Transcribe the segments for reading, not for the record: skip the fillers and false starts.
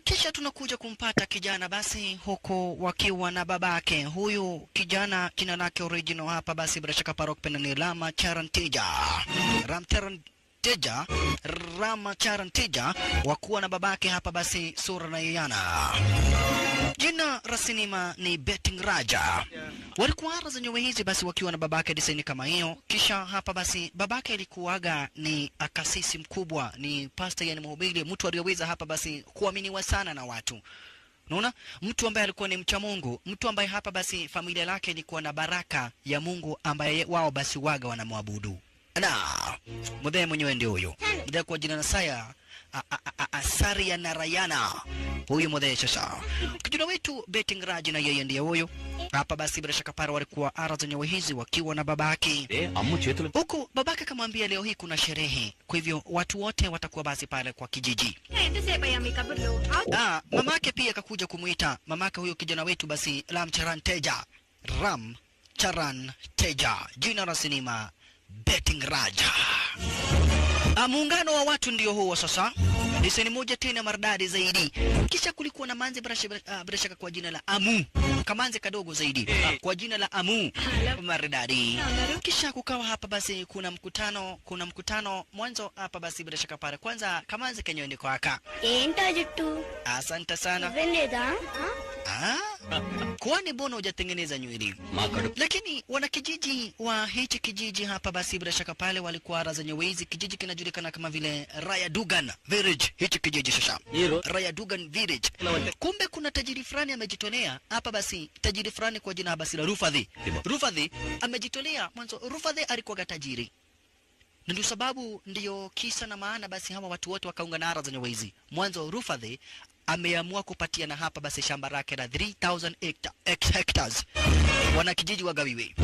Kisha tunakuja kumpata kijana basi huku wakiwa na babake. Huyu kijana jina lake original hapa basi bila shaka parok pena ni Rama Charan Teja. Ram Charan Teja, Rama Charan Teja wakuwa na babake hapa basi Sura na Yana. Jina la sinema ni Betting Raja. Walikuwa ara zenyewe hizi basi wakiwa na babake design kama hiyo. Kisha hapa basi babake alikuwaga ni akasisi mkubwa, ni pastor, yani mhubiri, mtu aliyeweza hapa basi kuaminiwa sana na watu. Unaona? Mtu ambaye alikuwa ni mcha Mungu, mtu ambaye hapa basi familia lake ilikuwa na baraka ya Mungu ambaye wao basi waga wanamwabudu. Na mzee mwenyewe ndio huyo. Mzee kwa jina Nasaya Asaria Narayana. Huyu mzee sasa. Kijana wetu Betting Raj na yeye ndiye huyo. Hapa basi bila shaka pale walikuwa ara zenyewe hizi wakiwa na babake. Huku babake akamwambia leo hii kuna sherehe. Kwa hivyo watu wote watakuwa basi pale kwa kijiji. Mamake pia akakuja kumuita. Mamake huyo kijana wetu basi Ram Charan Teja. Ram Charan Teja. Jina la sinema Betting Raja. Muungano wa watu ndio huo sasa. Diseni moja tena maridadi zaidi. Kisha kulikuwa na manzi bila shaka kwa jina la Amu. Kamanzi kadogo zaidi kwa jina la Amu maridadi. Kisha kukawa hapa basi kuna mkutano mwanzo hapa basi bila shaka pale. Kwanza kamanzi kenyewe ndiko haka. Asante sana. Kwani mbona hujatengeneza nywele? Lakini wanakijiji wa hichi kijiji hapa basi bila shaka pale walikuwa raza nyewezi. Kijiji kinajulikana kama vile Raya Dugan Village. Hichi kijiji sasa Raya Dugan Village. Kumbe kuna tajiri fulani amejitolea hapa basi, tajiri fulani kwa jina basi la Rufadhi. Rufadhi amejitolea mwanzo. Rufadhi alikuwa tajiri. Ndio sababu ndio kisa na maana basi hawa watu wote wakaungana raza nyewezi. Mwanzo Rufadhi ameamua kupatia na hapa basi shamba lake la 3000 hectares. Wanakijiji wagawiwe.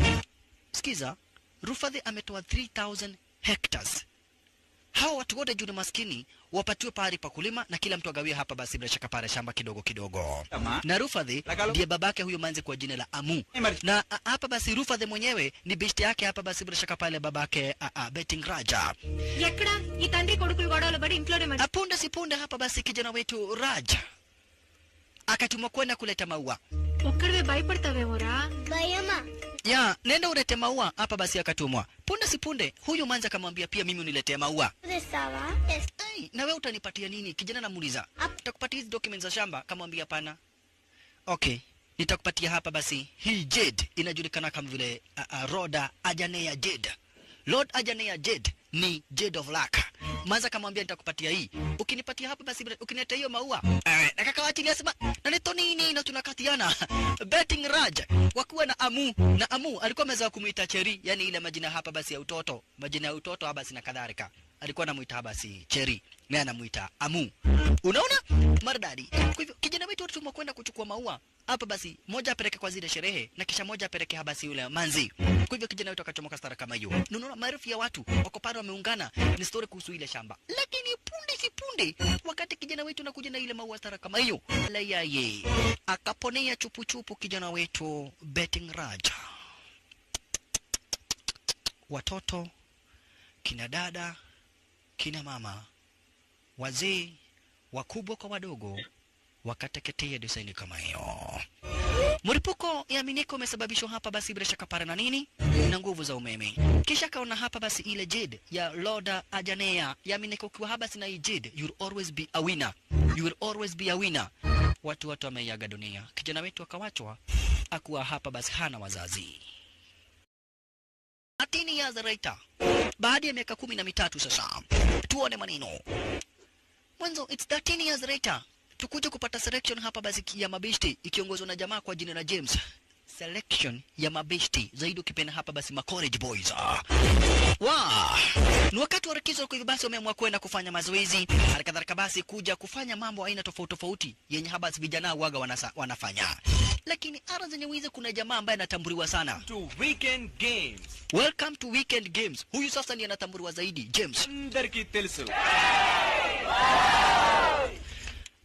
Sikiza, Rufadhi ametoa 3000 hectares. Hawa watu wote juu ni maskini wapatiwe pahali pa kulima na kila mtu agawie hapa basi bila shaka pale shamba kidogo kidogo. Na Rufadhi ndiye babake huyo manzi kwa jina la Amu. Na hapa basi Rufadhi mwenyewe ni beshte yake hapa basi bila shaka pale babake Betting Raja. Apunde sipunde hapa basi kijana wetu Raja akatumwa kwenda kuleta maua. Ya, nenda ulete maua hapa basi akatumwa. Punde sipunde huyu manza akamwambia pia mimi uniletee maua. Hey, na wewe utanipatia nini? Kijana namuuliza. Nitakupatia hizi documents za shamba. Akamwambia hapana. Okay, nitakupatia hapa basi hii jade inajulikana kama vile Roda Ajanea Jade. Lord Ajanea Jade ni Jade of Luck. Manza akamwambia nitakupatia hii. Ukinipatia hapa basi ukiniletea hiyo maua. Na kaka waachilia sema na neto nini na tunakatiana. Betting Raj wakuwa na Amu, na Amu alikuwa amezoea kumuita Cherry, yani ile majina hapa basi ya utoto, majina ya utoto hapa basi na kadhalika. Alikuwa anamuita basi Cherry, naye anamuita Amu. Unaona? Maridadi. Kwa hivyo kijana wetu alitumwa kwenda kuchukua maua hapa basi, moja apeleke kwa zile sherehe na kisha moja apeleke hapa basi yule manzi. Kwa hivyo kijana wetu akachomoka stara kama hiyo. Unaona maelfu ya watu wako pale wameungana, ni story kuhusu ile shamba. Lakini punde si punde wakati kijana wetu anakuja na ile maua stara kama hiyo, la yaye akaponea chupu chupu kijana wetu Betting Raja. Watoto, kina dada, kina mama, wazee, wakubwa kwa wadogo wakateketea design kama hiyo. Mlipuko ya miniko umesababishwa hapa basi bila shaka pale na nini? Na nguvu za umeme. Kisha kaona hapa basi ile jade ya Lord Ajanea ya miniko kwa hapa basi na hii jade, you will always be a winner. You will always be a winner. Watu wameiaga dunia. Kijana wetu akawachwa akuwa hapa basi hana wazazi. 13 years later, baada ya miaka 13 sasa, tuone maneno. Mwanzo it's 13 years later. Tukuje kupata selection hapa basi ya mabeshti ikiongozwa na jamaa kwa jina la James. Selection ya mabeshti zaidi ukipenda hapa basi ma college boys. Ni wakati wa likizo, kwa hivyo basi wameamua kwenda kufanya mazoezi, halikadhalika basi kuja kufanya mambo aina tofauti tofauti yenye hapa basi vijana waga wanafanya. Lakini ara zenye wizi kuna jamaa ambaye anatambuliwa sana. To weekend games. Welcome to weekend games. Huyu sasa ndiye anatambuliwa zaidi, James.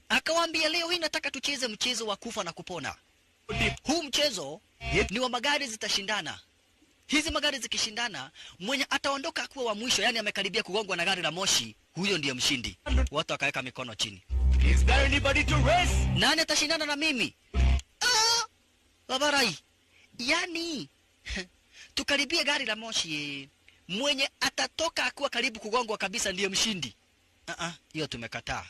Akawaambia leo hii nataka tucheze mchezo wa kufa na kupona. Huu mchezo ni wa magari zitashindana. Hizi magari zikishindana, mwenye ataondoka kuwa wa mwisho, yani amekaribia kugongwa na gari la moshi, huyo ndiye mshindi. Watu wakaweka mikono chini. Is there anybody to race? Nani atashindana na mimi? Babarai. Yani tukaribie gari la moshi, mwenye atatoka akiwa karibu kugongwa kabisa ndiye mshindi. Hiyo tumekataa.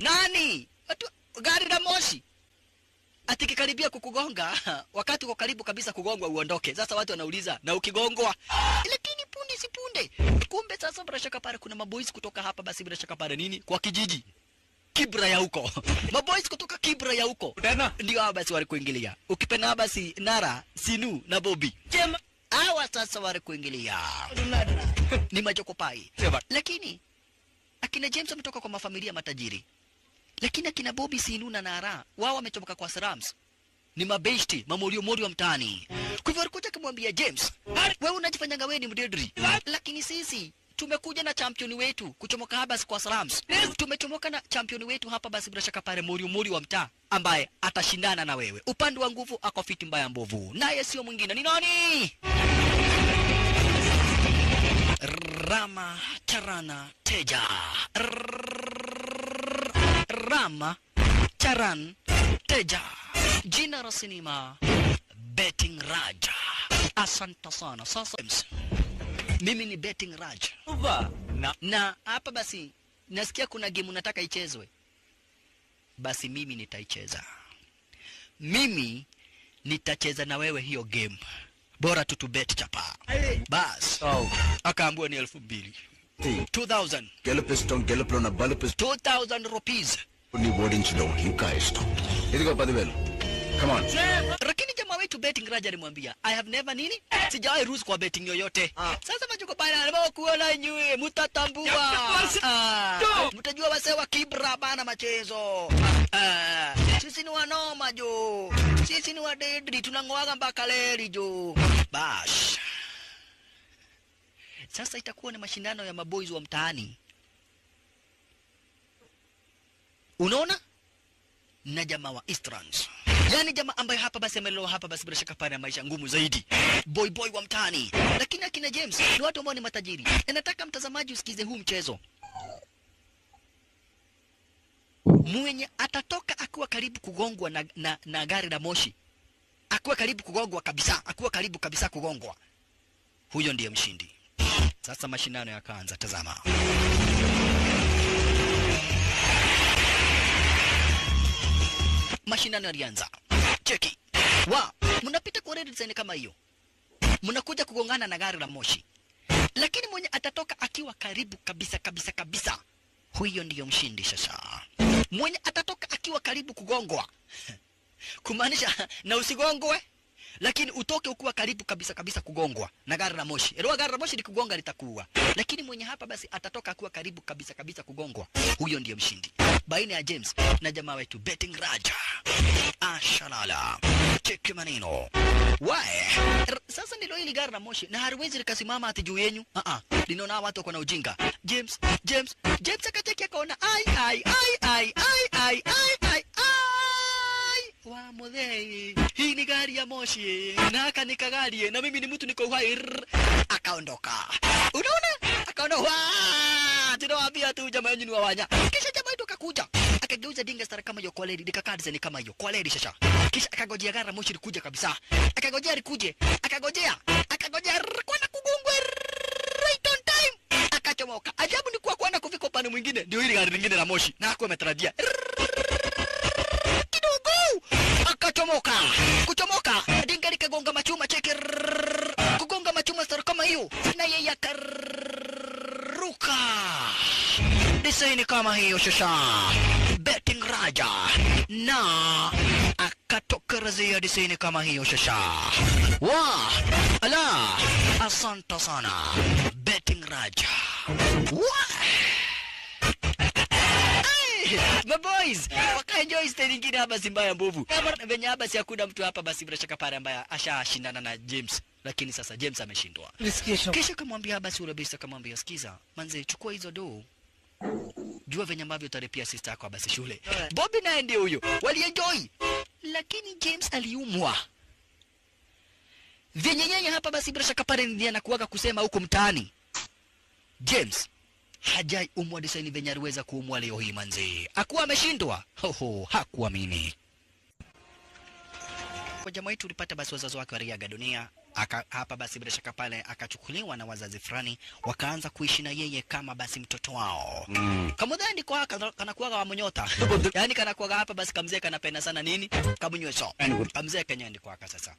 Nani? Watu, gari la moshi atikikaribia kukugonga wakati uko karibu kabisa kugongwa uondoke. Sasa watu wanauliza, na ukigongwa? Lakini punde si punde, kumbe sasa bila shaka pale kuna maboys kutoka hapa basi bila shaka pale nini kwa kijiji Kibra ya huko. Maboys kutoka Kibra ya huko ndio hawa basi walikuingilia. Ukipenda basi Nara, Sinu na Bobby. Hawa sasa walikuingilia. Ni majokopai. Lakini akina James wametoka kwa mafamilia matajiri. Lakini akina Bobby, Sinu na Nara wao wametoka kwa slums. Ni mabeshti, mamorio morio mtaani. Kwa hivyo alikuja kumwambia James, wewe unajifanyanga wewe ni mdedri, lakini sisi tumekuja na champion wetu kuchomoka hapa basi kwa slums. Tumechomoka na champion wetu hapa basi bila shaka pale morio morio wa mtaa ambaye atashindana na wewe. Upande wa nguvu ako fiti mbaya mbovu. Naye sio mwingine ni nani? Rama Charana Teja. Rama Charan Teja. Jina la sinema Betting Raja. Asante sana. Sasa mimi ni Betting Raja. Na hapa basi nasikia kuna game nataka ichezwe. Basi mimi nitaicheza. Mimi nitacheza na wewe hiyo game. Bora tu bet chapa. Bas. Akaambiwa ni 2000. 2000. Gelupiston geluplo na balupiston. 2000 rupees. Ni odinchadam inka ishtam. Idigo 10000. Come on. Lakini jamaa wetu Betting Raja alimwambia, I have never nini? Sijawahi ruhusu kwa betting yoyote. Sasa majuko bana anataka kuona nywe, mtatambua. Mtajua wase wa Kibra bana machezo. Sisi ni wanoma jo. Sisi ni wadedri tunangoaga mpaka leri jo. Bash. Sasa itakuwa ni mashindano ya maboys wa mtaani. Unaona? Na jamaa wa Easterns. Yani jamaa ambaye hapa basi amelelewa hapa basi bila shaka pale maisha ngumu zaidi. Boy boy wa mtaani. Lakini akina James ni watu ambao ni matajiri. Na nataka mtazamaji usikize huu mchezo. Mwenye atatoka akiwa karibu kugongwa na gari la moshi. Akiwa karibu kugongwa kabisa, akiwa karibu kabisa kugongwa. Huyo ndiye mshindi. Sasa mashindano yakaanza, tazama. Mashindano yalianza. Cheki. Wa, mnapita kwa red design kama hiyo. Mnakuja kugongana na gari la moshi. Lakini mwenye atatoka akiwa karibu kabisa kabisa kabisa, huyo ndiyo mshindi sasa. Mwenye atatoka akiwa karibu kugongwa. Kumaanisha na usigongwe, lakini utoke ukiwa karibu kabisa kabisa kugongwa na gari la moshi. Elewa gari la moshi likugonga litakuua. Lakini mwenye hapa basi atatoka akiwa karibu kabisa kabisa kugongwa, huyo ndiyo mshindi. Baina ya James na jamaa wetu Betting Raja. Ashalala. Cheki maneno. Wae. Sasa ndilo hili gari la moshi na haliwezi likasimama ati juu yenu. Linaona watu wako na ujinga. James, James, James akacheki akaona ai ai ai ai ai ai ai ai ai. Wa modhei. Hii ni gari ya moshi. Na haka ni kagari na mimi ni mtu niko uhai. Akaondoka. Unaona? Akaondoka. Tunawaambia tu jamaa yenu ni wawanya. Kisha jamaa yetu akakuja. Akageuza dinga star kama hiyo kwa lady, dikakaa design kama hiyo kwa lady shasha. Kisha akagojea gari la moshi likuja kabisa. Akagojea likuje. Akagojea. Akagojea kwenda kugongwa right on time. Akachomoka. Ajabu ni kuwa kwenda kufika upande mwingine ndio ile gari lingine la moshi. Na hakuwa ametarajia. Kidogo akachomoka. Kuchomoka dinga likagonga machuma cheki. Kugonga machuma star kama hiyo na yeye akaruka. Design kama hiyo shasha. Betting Raja na akatokerezea design kama hiyo shasha. Wa ala, asante sana Betting Raja. Wa my boys wakaenjoy stay nyingine hapa si mbaya mbovu. Venye hapa si hakuna mtu hapa basi bila shaka pale ambaye ashashindana na James. Lakini sasa James ameshindwa. Kisha kamwambia basi ule basi akamwambia sikiza, manze chukua hizo do. Jua venye ambavyo utaripia sister yako basi shule. Bobby naye ndiye huyo. Walienjoy. Lakini James aliumwa. Venye yeye hapa basi bila shaka pale ndiye anakuaga kusema huko mtaani. James Hajai umwa design venye aliweza kuumwa leo hii manzi. Hakuwa ameshindwa. Hoho, hakuamini. Kwa jamaa wetu ulipata basi wazazi wake waliaga dunia. Aka, hapa basi bila shaka pale akachukuliwa na wazazi fulani wakaanza kuishi na yeye kama basi mtoto wao. Kamudhani ndiko haka kanakuwaga wa mnyota. Yaani kanakuwaga hapa basi kamzee kanapenda sana nini? Kamunyweso. Kamzee kenye ndiko haka sasa.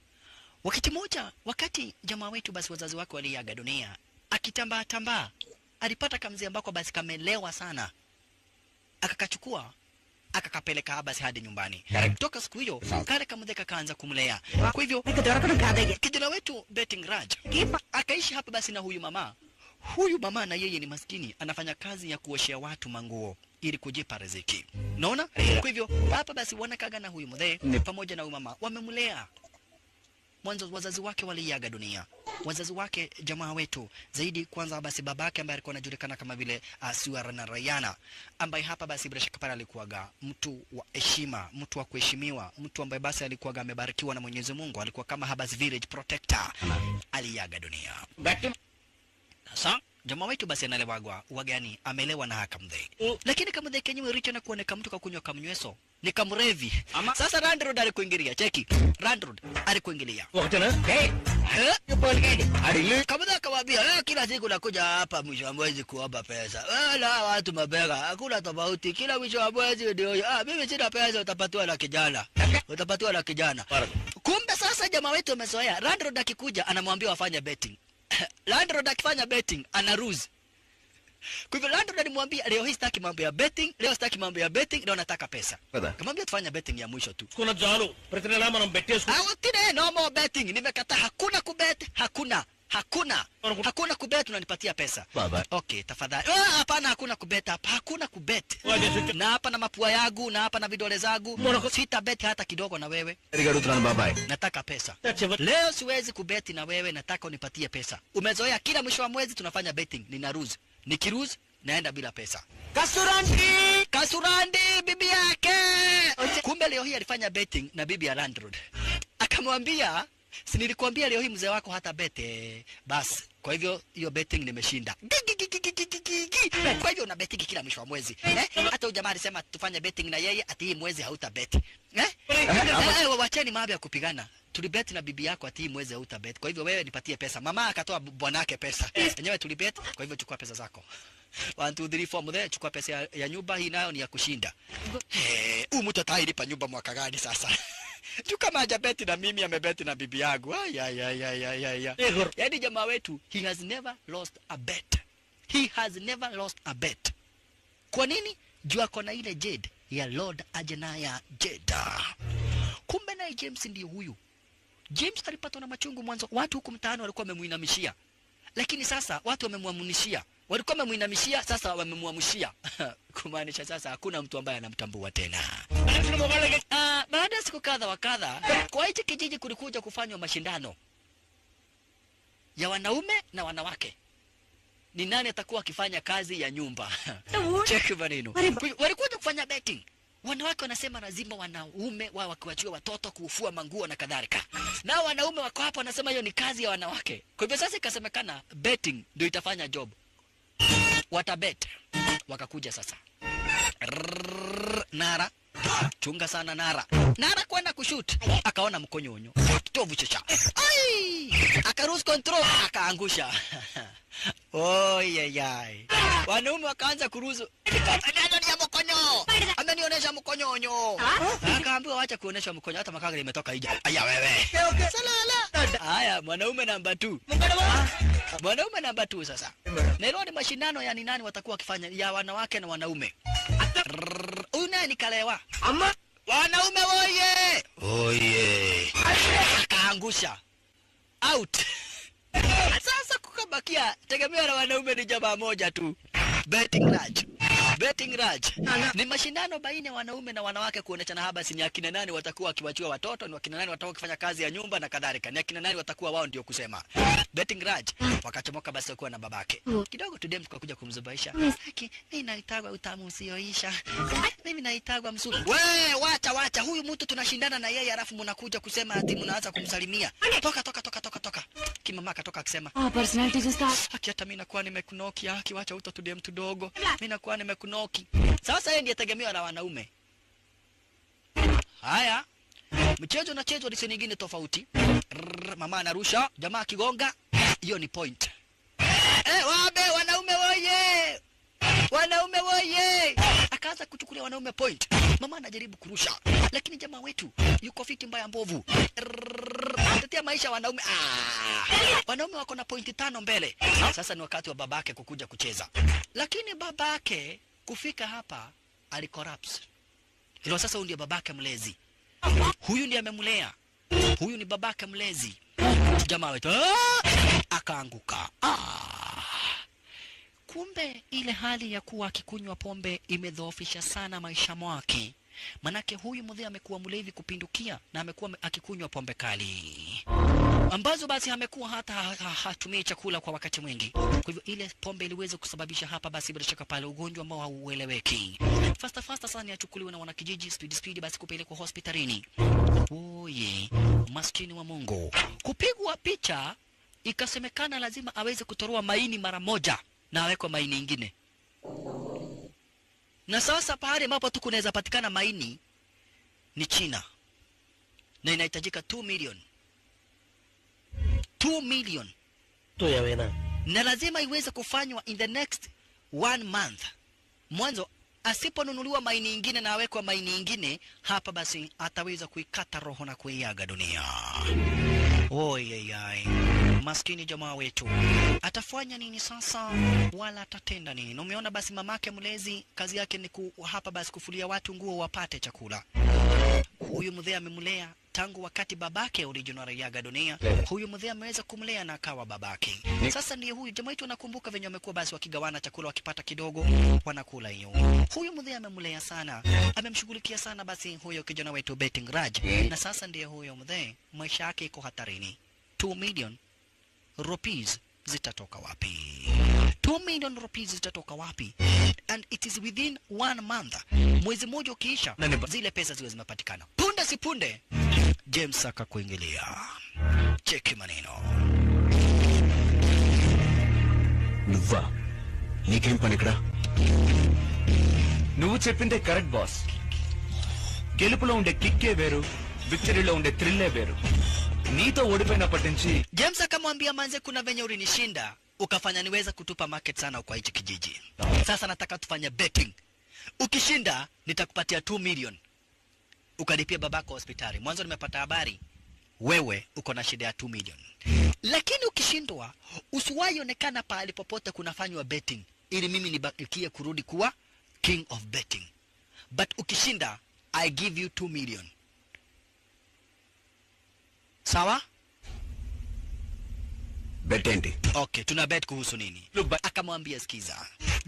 Wakati moja, wakati jamaa wetu basi wazazi wake waliaga dunia, akitambaa tambaa alipata kamzee ambako basi kamelewa sana. Akakachukua akakapeleka basi hadi nyumbani. Toka siku hiyo kale kamzee kakaanza kumlea. Kwa hivyo kijana wetu Betting Raj akaishi hapa basi na huyu mama. Huyu mama na yeye ni maskini, anafanya kazi ya kuoshea watu manguo ili kujipa riziki. Unaona? Kwa hivyo hapa basi wanakaga na huyu mzee pamoja na huyu mama wamemlea. Mwanzo wazazi wake waliaga dunia. Wazazi wake jamaa wetu zaidi kwanza basi babake ambaye alikuwa anajulikana kama vile Suarana Rayana, ambaye hapa basi bila shaka pale alikuwaga mtu wa heshima, mtu wa kuheshimiwa, mtu ambaye basi alikuwaga amebarikiwa na Mwenyezi Mungu, alikuwa kama Habas village protector. Aliaga dunia. Sasa jamaa wetu basi analewagwa wagani amelewa na hakamdhe. Lakini kamdhe kenyewe richa na kuoneka mtu kakunywa kamnyweso ni kamrevi. Sasa Randrod alikuingilia, cheki. Randrod alikuingilia. Kamdhe akawaambia, kila siku nakuja hapa mwisho wa mwezi kuomba pesa. La watu mabega, hakuna tofauti. Kila mwisho wa mwezi ndio. Mimi sina pesa, utapatiwa na kijana. Utapatiwa na kijana. Kumbe sasa jamaa wetu amezoea. Randrod akikuja anamwambia wafanye betting. Landlord akifanya betting ana lose. Kwa hivyo landlord alimwambia leo hii sitaki mambo ya betting, leo sitaki mambo ya betting, leo nataka pesa. Kamwambia tufanye betting ya mwisho tu. Kuna jalo, pretenda manam betting. Awatine no more betting, nimekataa, hakuna kubet, hakuna. Hakuna. Hakuna kubet, unanipatia pesa. Baba. Okay, tafadhali. Hapana, hakuna kubet hapa, hakuna kubet. Na hapa na mapua yangu, na hapa na vidole zangu. Sita bet hata kidogo na wewe. Nataka pesa. Leo siwezi kubeti na wewe, nataka unipatie pesa. Umezoea kila mwisho wa mwezi tunafanya betting, nina lose. Nikiruse naenda bila pesa. Kasurandi! Kasurandi bibi yake. Kumbe leo hii alifanya betting na bibi ya landlord. Akamwambia, si nilikuambia leo hii mzee wako hata bete. Bas, kwa hivyo hiyo betting nimeshinda. Kwa hivyo una betting kila mwisho wa mwezi. Hata huyu jamaa alisema tufanye betting na yeye ati hii mwezi hautabet. Wacheni mambo ya kupigana. Tulibet na bibi yako ati hii mwezi hautabet. Kwa hivyo wewe nipatie pesa. Mama akatoa bwanake pesa. Enyewe tulibet, kwa hivyo chukua pesa zako. 1 2 3 4 mzee, chukua pesa ya nyumba hii nayo ni ya kushinda. Huyu mtu atailipa nyumba mwaka gani sasa? Juu kama hajabeti na mimi amebeti na bibi yangu. Ay ay ay ay ay ay. Yaani jamaa wetu he has never lost a bet. He has never lost a bet. Kwa nini? Juu ako na ile jade ya Lord Ajenaya Jeda. Kumbe naye James ndiye huyu. James alipatwa na machungu mwanzo, watu huku mtaani walikuwa wamemuinamishia. Lakini sasa watu wamemuamunishia. Walikuwa wamemuinamishia, sasa wamemuamshia. Kumaanisha sasa hakuna mtu ambaye anamtambua tena. Baada ya siku kadha wa kadha, kwa hichi kijiji kulikuja kufanywa mashindano ya wanaume na wanawake. Ni nani atakuwa akifanya kazi ya nyumba? Check maneno. Walikuja kufanya betting. Wanawake wanasema lazima wanaume wao wakiwachiwa watoto kufua manguo na kadhalika. Na wanaume wako hapo wanasema hiyo ni kazi ya wanawake. Kwa hivyo sasa ikasemekana betting ndio itafanya job. Watabet. Wakakuja sasa. Nara. Chunga sana Nara. Nara kwenda kushoot. Akaona mkonyonyo. Kitovu chacha. Ai! Akaruse control akaangusha. Oi ai. Wanaume wakaanza kuruzu. Nani ya mkonyo? Amenionyesha mkonyonyo. Akaambiwa acha kuonyesha mkonyo, hata makaga imetoka ija. Aya wewe. Salala. Haya mwanaume namba 2. Mwanaume namba 2 sasa. Na hilo ni mashindano ya ni nani watakuwa wakifanya ya wanawake na wanaume. Huyu naye ni kalewa. Wanaume oye! Oye. Akaangusha. Out. Sasa kukabakia tegemeo la wanaume ni jamaa moja tu. Betting Raj. Betting Raj. Ni mashindano baina ya wanaume na wanawake kuoneshana haba si ni akina nani watakuwa wakiwachiwa watoto, ni akina nani watakuwa wakifanya kazi ya nyumba na kadhalika. Ni akina nani watakuwa wao ndio kusema. Betting Raj wakachomoka basi kwa na babake. Kidogo tu dem tukakuja kumzubaisha. Haki, mimi naitagwa utamu usioisha. Mimi naitagwa msuri. We, wacha wacha huyu mtu tunashindana na yeye alafu mnakuja kusema ati mnaanza kumsalimia. Toka toka toka toka toka. Kimama akatoka akisema, personality చూస్తా haki hata mimi nakuwa nimekunoki, haki wacha utotudie mtu dogo. Mimi nakuwa nimekunoki. Sasa yeye ndiye tegemewa na wanaume. Haya. Mchezo na chezo ni nyingine tofauti. Rrr, mama anarusha, jamaa akigonga, hiyo ni point. Wabe wanaume woye! Wanaume woye! Akaanza kuchukulia wanaume point. Mama anajaribu kurusha, lakini jamaa wetu yuko fiti mbaya mbovu. Tetea maisha wanaume. Wanaume wako na pointi 5 mbele. Sasa ni wakati wa babake kukuja kucheza. Lakini babake kufika hapa alicorrupts. Hilo sasa huyu ndiye babake mlezi. Huyu ndiye amemlea. Huyu ni babake mlezi. Jamaa wetu akaanguka. Kumbe ile hali ya kuwa akikunywa pombe imedhoofisha sana maisha mwake. Manake huyu mzee amekuwa mlevi kupindukia na amekuwa akikunywa pombe kali, ambazo basi amekuwa hata hatumii chakula kwa wakati mwingi. Kwa hivyo ile pombe iliweza kusababisha hapa basi bila shaka pale ugonjwa ambao haueleweki. Fasta fasta sana achukuliwe na wanakijiji, speed speed basi kupelekwa hospitalini. Oye, maskini wa Mungu. Kupigwa picha ikasemekana lazima aweze kutoroa maini mara moja na awekwe maini ingine. Na sasa pahali ambapo tu kunaweza patikana maini ni China. Na inahitajika 2 million. 2 million. Na lazima iweze kufanywa in the next 1 month. Mwanzo asiponunuliwa maini ingine na awekwe maini ingine, hapa basi ataweza kuikata roho na kuiaga dunia. Oyeyai. Maskini jamaa wetu. Atafanya nini sasa? Wala atatenda nini? Umeona basi mamake mlezi kazi yake ni hapa basi kufulia watu nguo wapate chakula. Huyu mzee amemlea tangu wakati babake original aliaga dunia. Huyu mzee ameweza kumlea na akawa babake. Sasa ndiye huyu jamaa wetu anakumbuka venye wamekuwa basi wakigawana chakula, wakipata kidogo wanakula hiyo. Huyu mzee amemlea sana, amemshughulikia sana basi huyo kijana wetu Betting Raj. Na sasa ndiye huyo mzee maisha yake iko hatarini. 2 million rupees zitatoka wapi? 2 million rupees zitatoka wapi? And it is within 1 month. Mwezi mmoja ukiisha, zile pesa ziwe zimepatikana. Punde si punde, James akakuingilia. Cheki maneno. Nuvva, నీకేం పని ఇక్కడ? నువ్వు చెప్పిందే correct boss. గెలుపులో ఉండే కిక్కే వేరు, విక్టరీలో ఉండే థ్రిల్లే వేరు. నీతో ఓడిపోయినప్పటి నుంచి James akamwambia manze, kuna venye ulinishinda ukafanya niweza kutupa market sana kwa hichi kijiji. Sasa nataka tufanye betting. Ukishinda nitakupatia 2 million. Ukalipia babako hospitali. Mwanzo nimepata habari wewe uko na shida ya 2 million. Lakini ukishindwa usiwahi onekana pahali popote kunafanywa betting, ili mimi nibakie kurudi kuwa king of betting. But ukishinda I give you 2 million. Sawa? Bet enti. Okay, tuna bet kuhusu nini? Akamwambia sikiza,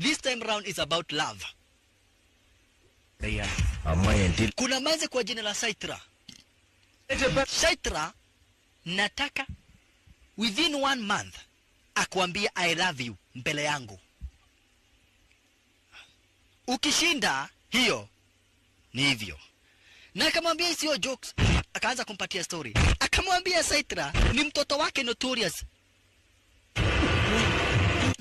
this time round is about love. Amma enti. Kuna manze kwa jina la Saitra. Saitra nataka within 1 month akuambia I love you mbele yangu. Ukishinda hiyo ni hivyo. Na akamwambia sio jokes. Akaanza kumpatia story. Akamwambia Saitra ni mtoto wake Notorious.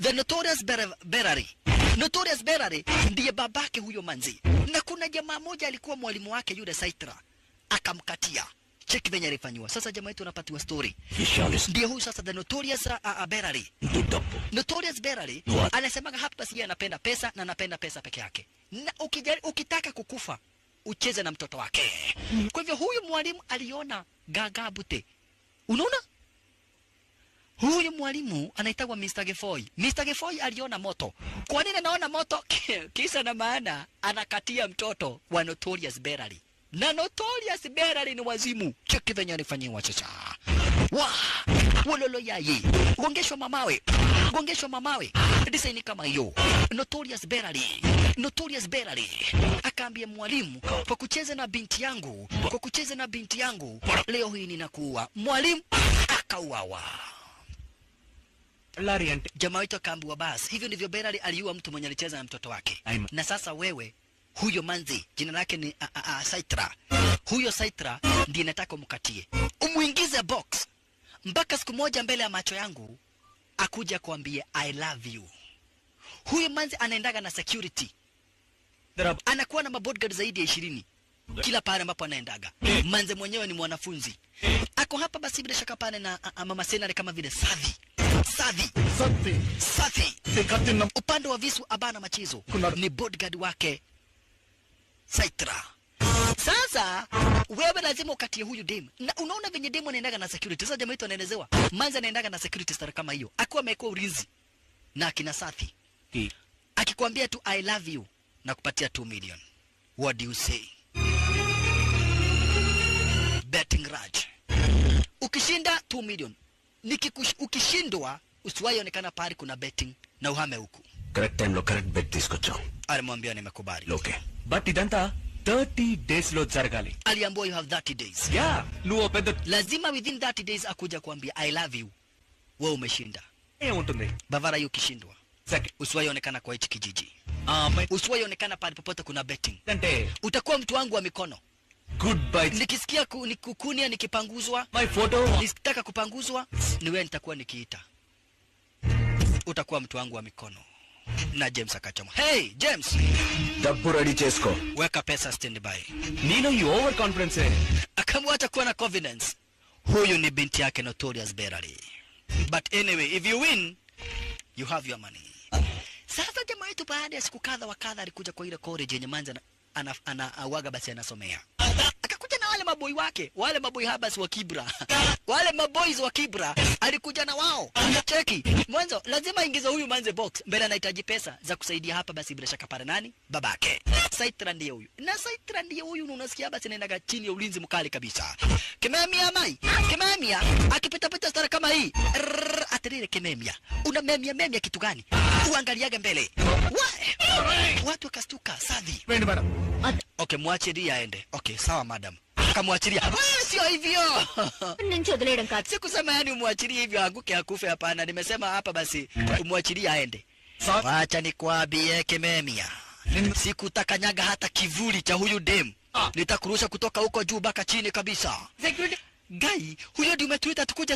The Notorious Berari. Notorious Berari ndiye babake huyo manzi. Na kuna jamaa moja alikuwa mwalimu wake yule Saitra, akamkatia. Check venye alifanywa. Sasa jamaa yetu anapatiwa story. Ndiye huyu sasa the Notorious Berari. Notorious Berari anasemaga hapa sija anapenda pesa na anapenda pesa peke yake. Na ukitaka kukufa ucheze na mtoto wake. Kwa hivyo huyu mwalimu aliona gagabute. Unaona? Huyu mwalimu anaitwa Mr. Gefoy. Mr. Gefoy aliona moto. Kwa nini anaona moto? Kisa na maana anakatia mtoto wa Notorious Berari. Na Notorious Berari ni wazimu. Cheki venye alifanyiwa chacha. Wa! Wololo yayi. Gongeshwa mamawe. Gongeshwa mamawe. Design kama hiyo. Notorious Berari. Notorious Berari. Akaambia mwalimu, kwa kucheza na binti yangu, kwa kucheza na binti yangu, leo hii ninakuua. Mwalimu akauawa. Jamaa wetu akaambiwa basi, hivyo ndivyo Berari aliua mtu mwenye alicheza na mtoto wake. Na sasa wewe, huyo manzi, jina lake ni Saitra. Huyo Saitra ndiye nataka umkatie. Umuingize box. Mpaka siku moja mbele ya macho yangu akuja kuambia I love you. Huyu manzi anaendaga na security. Anakuwa na mabodyguard zaidi ya 20 kila pale ambapo anaendaga. Manze mwenyewe ni mwanafunzi. Ako hapa basi bila shaka pale na mama Senare kama vile Sathi. Sathi. Sathi. Upande wa visu abana machizo ni bodyguard wake Saitra. Sasa wewe lazima ukatie huyu dem. Na unaona venye dem anaendaga na security. Sasa jamaa yetu anaelezewa. Manzi anaendaga na security star kama hiyo. Akiwa amekuwa ulinzi na akina Sathi. Akikwambia tu I love you na kupatia 2 million. What do you say? Betting Raj. Ukishinda 2 million. Ukishindwa usiwahi onekana pale kuna betting na uhame huku. Correct time lo correct bet tiskocho. Alimwambia nimekubali. Okay. But idanta 30 days lo jaragali. Aliambiwa you have 30 days. Yeah, nuvu pedda lazima within 30 days akuja kuambia I love you. Wewe umeshinda. Untundi. Bavara hiyo ukishindwa. Usiwahi onekana kwa hichi kijiji. Usiwahi onekana pale popote kuna betting. Utakuwa mtu wangu wa mikono. Goodbye. Nikisikia nikukunia nikipanguzwa, my photo, nikitaka kupanguzwa, ni wewe nitakuwa nikiita. Utakuwa mtu wangu wa mikono. Na James akachoma. Hey James, dabbu ready chesko. Weka pesa standby. Nino you overconfidence. Akamwacha kuwa na confidence. Huyu ni binti yake Notorious Berari. But anyway, if you win, you have your money. Sasa jamaa yetu baada ya siku kadha wa kadha alikuja kwa ile college yenye manza ana basi anasomea. Akakuja na wale maboi wake, wale maboi habas wa Kibra. Wale maboys wa Kibra alikuja na wao. Cheki, mwanzo lazima ingiza huyu manze box. Mbele anahitaji pesa za kusaidia hapa basi bila shaka pale nani? Babake. Saitra ndiye huyu. Na Saitra ndiye huyu unasikia basi anaenda chini ya ulinzi mkali kabisa. Kimemia mai, kimemia akipita pita stara kama hii. Atirire kimemia. Unamemia memia kitu gani? Uangaliage mbele. Watu wakastuka, Sathi. Okay, muachilie aende. Okay, sawa madam. Akamwachilia. Sio hivyo. Sikusema yani umwachilie hivyo anguke akufe, hapana. Nimesema hapa basi umwachilie aende. Wacha nikwambie kimemia. Sikutakanyaga hata kivuli cha huyu dem. Nitakurusha kutoka huko juu mpaka chini kabisa. Gai, huyo ndio umetuita tukuja